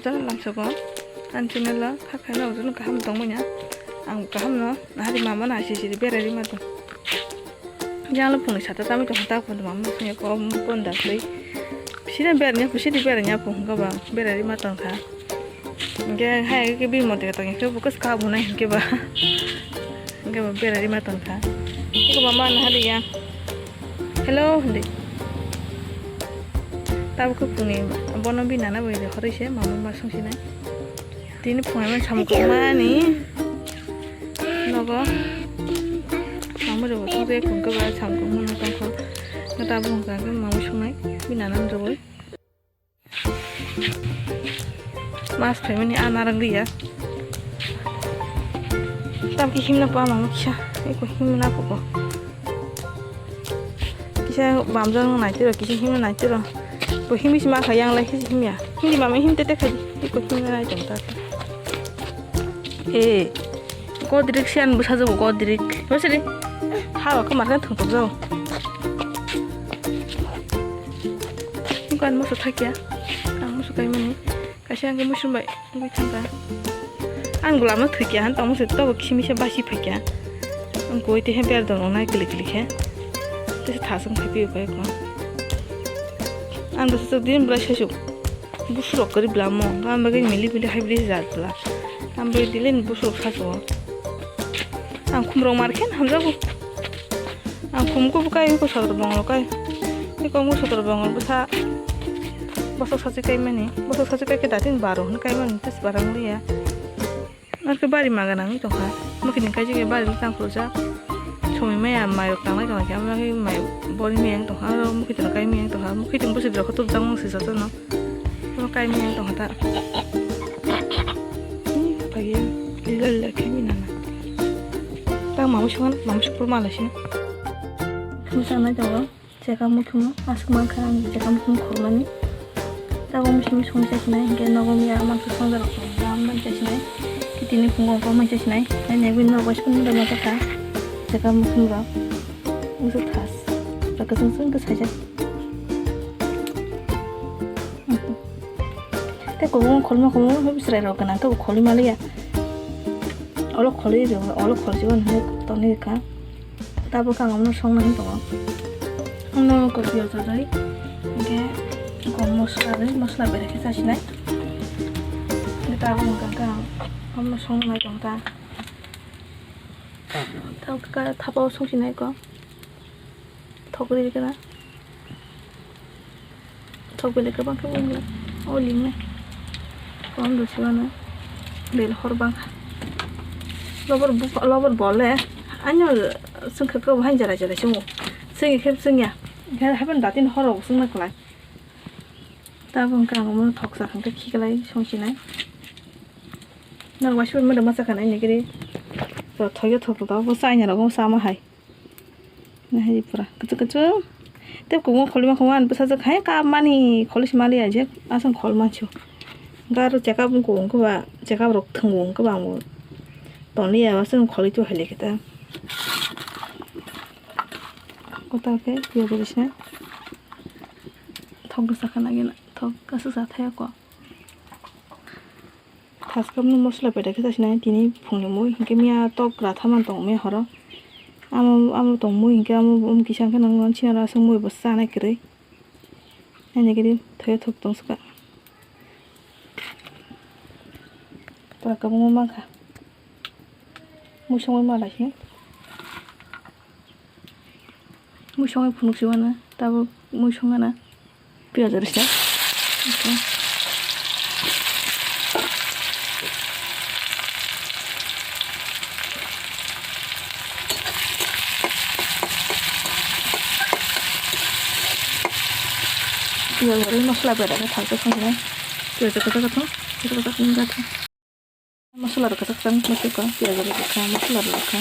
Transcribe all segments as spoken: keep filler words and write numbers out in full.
Jora lamsoko, ani channel o kha khaina ujunu kaham tongmanya. Ang kaham no, nahari mama na sisiri berai rima tong. Jalo phungni sata tamwi tong ta phun mama sanya ko pon da khlai. Sina bernya, sidi bernya phung ka ba berai rima tong kha. Hingke hai ke bi mote tong ke bukas ka bunai hingke ba. Hingke ba berai rima tong kha. Iko mama nahari ya. Hello, hindi. Tabuk khe phungni bono binana bai de horoi se mamui ma songsinai. Tini phungai man samung kwmani nogo. Mamui rok thok de phung khe ba samung kwmani tongkho. Tabuk hwnkha khe mamui songnai binana rwui. Mas phaimani a narang riya. Tam ki himna pa mama kisa. Eko himna poko. Kisa bamjang nai tiro, kisa himna nai tiro. Bo himni sima kha yang lai kisa himya. Himdi mama him tete khai. Eko himna nai tong ta. Eh. Godrik siyan bwsajwk godrik. Bwsajwk. Hawa khe markhe thwngthokjak. Nokha ani moso thakya. Ang moso kaimani. Kaisa ang khe muisung bai wngwi thangkha. Ang golamo thwikya han tongmose tobo khimisa basi phaikya. Ang koi te he ber dong nai klik klik he. Tesa thasung phaipio khe ko. Ang bwsajwk din bwlai sesuk. Busurok kwrwi bwlamo, gam bagwi mili mili hai bwlai se jat bwla. Ang bagwi daily ni busurok sachu o. Ang khumrok mar khe hamjago. Ang khum khe bwkai, eko sodor bongol kai. Eko wngkha sodor bongol bwsa. Bosok sachi kaimani. Bosok sachi kai khe datin baro hwn kaimani, tes barang liya. Ar khe bari maga nangwi tongkha. Mukhitwng kaijak ya bari tang khulujak. Somoi maya mairok tanglai tongkha, amo khe mai bori maya wng tongkha. Aro mukhitwng kai maya wng tongkha. Mukhitwng bwswk rok khe tubjak mang swijak jano. Amo kai maya wng tongkha ta. Ih, pagi ya. Lila lila khe mi nana. Tang mamu sungan, mamu sukpur malai sini. Musa nai tongo. Chekam muthung aswk mankha ang chekam muthung khormani. Tabuk misi misi song chasinai, hinkhe nogo miya mangsa songjarok song jam man chasinai. Kitini phungo kok man chasinai. Nai nai bini nogo song da ma kha. Chekam muthung rok. Usu thas. Raka sung sung khe saijak. Tei kubun khorma khorma hai bwswrai rok gwnang khe bo khorwi maliya. Olo khorwi rw, olo khorwi rw hinwi tonwi rwkha. Tabuk ang omono songna hin tongo. Omono kok piyaj rwgwi, hinkhe kok mosla rwgwi, mosla berai khe chasinai. Hinkhe tabuk hwnka khe ang omono songna nai tong ta. Tabuk khe thapa o songsinai kok. Thok rwgwi khe na. Thok belai kwbang khe wngya. O lingnai. Kom do siwano. Bel hor bang kha. Lobor bu-, lobor bole. Anyo swngkha khe bo hain jara jara se mo. Swngya khe swngya. Khe haban datin horo swngna klai. Tabuk hwnka ang omono thok sa khan khe khiklai songsinai. Nang waisa bai mada masa khanai nigiri. Bo thokya thok thok bo chaina rogo sama hai. Nahai pura kuchuk kuchuk. Tei kubungo kholi ma khungo ani bwsajwk hai ka mani kholi se mali ai je aswk khol mansu. Garo chekap wngkha wngkha ba chekap rok thwngo wngkha ba ango. Tonliya aswk kholi tu hai lekhe ta. Kotal khe piyaj rwgwi sinai. Thok bwsa khana gina thok aswk sa thaya ko. Thaskam no mosla bai da khe chasinai tini phungni mui hinkhe miya tok rathama tong miya horo. Amo amo tong mui hinkhe amo um kisa khe nang non sinaro aswk mui bo chanai kwrwi. Ani gidi thoya thok tong swkha. Pura kwbangma mankha. Mui songwi ma lai sini. Mui songwi phunuk si uanw, tabuk mui songna na. Piyaj rwsa. Piyaj rwi masala bera khe thangkhe songkhe. Piyaj kwchak kwchak kwchak kwchak wngkha. Masala rok kwchak kwchak wngkha, piyaj rok rwkha, masala rok rwkha.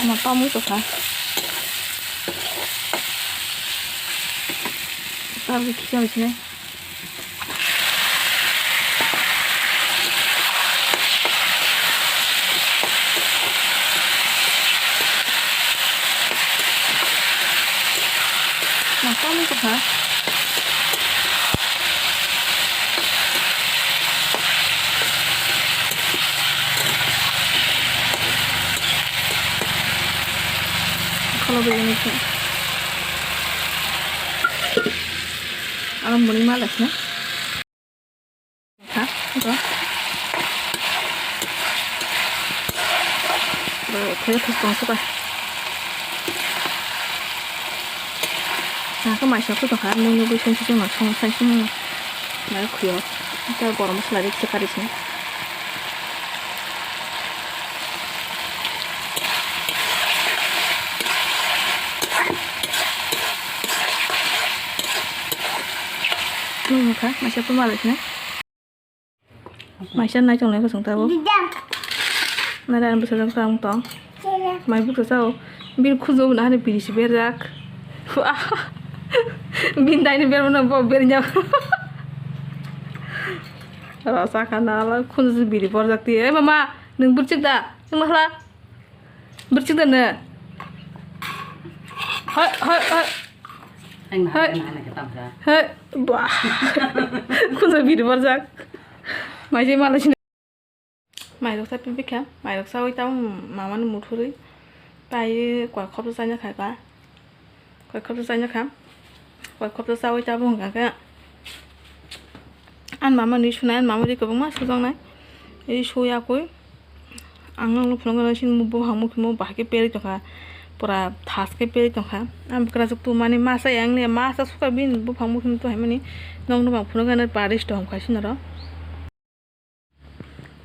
Ama tamwi tongkha. Tabuk kisa bai sinai. Ma tamwi tongkha. Aro muni ma laisna. Ha, ro. Ro, khe thuk tong suka. Nang khe maisa phu tongkha, mui nugui song song song song. Nai khuyo. Ita gorom masala rik se kari sini. Nung kha, maisa phu malai sini. Maisa nai chongnai kosong tabo. Nai ran bwsajak tang tong. Mai buksa sao. Bir khujo na hani biri si berjak. Bin dai ni ber mano bo ber nya. Rasa kana la khujo biri borjak ti. Eh mama, nung burchik da. Nung mahla. Burchik da ne. Hoi, hoi, hoi. Ang Hai. Ang na kita ba. Hai, bah. Kunsa biri borjak. Mai je malai sini. Mai rok sa pipi kha. Mai rok sa oi ta mama ni muthuri. Tai koi khop sa nya khai ba. Koi khop sa nya kha. Koi khop sa oi ta bung ga. An mama ni sunai, an mama ri kwbangma sujaknai. Ri suya koi. Ang nokno phunukgwi sini buphang mukhimo bahai khe perwi tongkha. Pura thas khe perwi tongkha. Ang bwkrajwk tumani masa yang le masa suka bini buphang mukhimo tuhaimani. Nokno bang phunukgwi paris tongkha sinoro.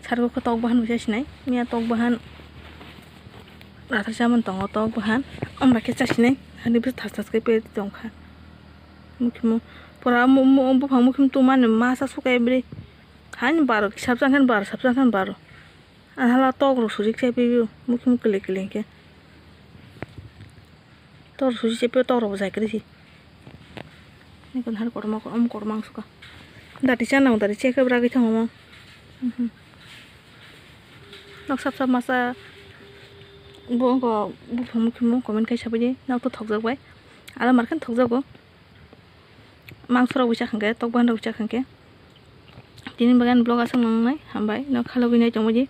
Sargo khe tok bahan bai chasinai. Miya tok bahan. Rathar chamon tongo tok bahan. Amra khe chasinai. Hani bwsa thas thas khe perwi tongkha. Mukhimo pura mu-, mu-, buphang mukhim tumani masa suka ebri. Hani baro, sapsa khan baro, sapsa khan baro. Ang hala tok rok sujik sai pibio, mukhim kwlwi kwlwi khe. Tok rok sujik sai pibio, tok rok bo jai kwrwi si. Nokon har kotorma, om kotorma ang suka. Dati chana, dati chekhe bragwi thango mo. Mhm. Nok sap sap masa bo wngkha buphang mukhimo comment khai sabaidi, nok to thokjak bai. Ala mar khe thokjago. Mangso rok bai chakha khe, tok bahan rok bai chakha khe. Tini bagwi ani vlog aswk nang nai, hambai, nok khalogwi nai tongbaidi.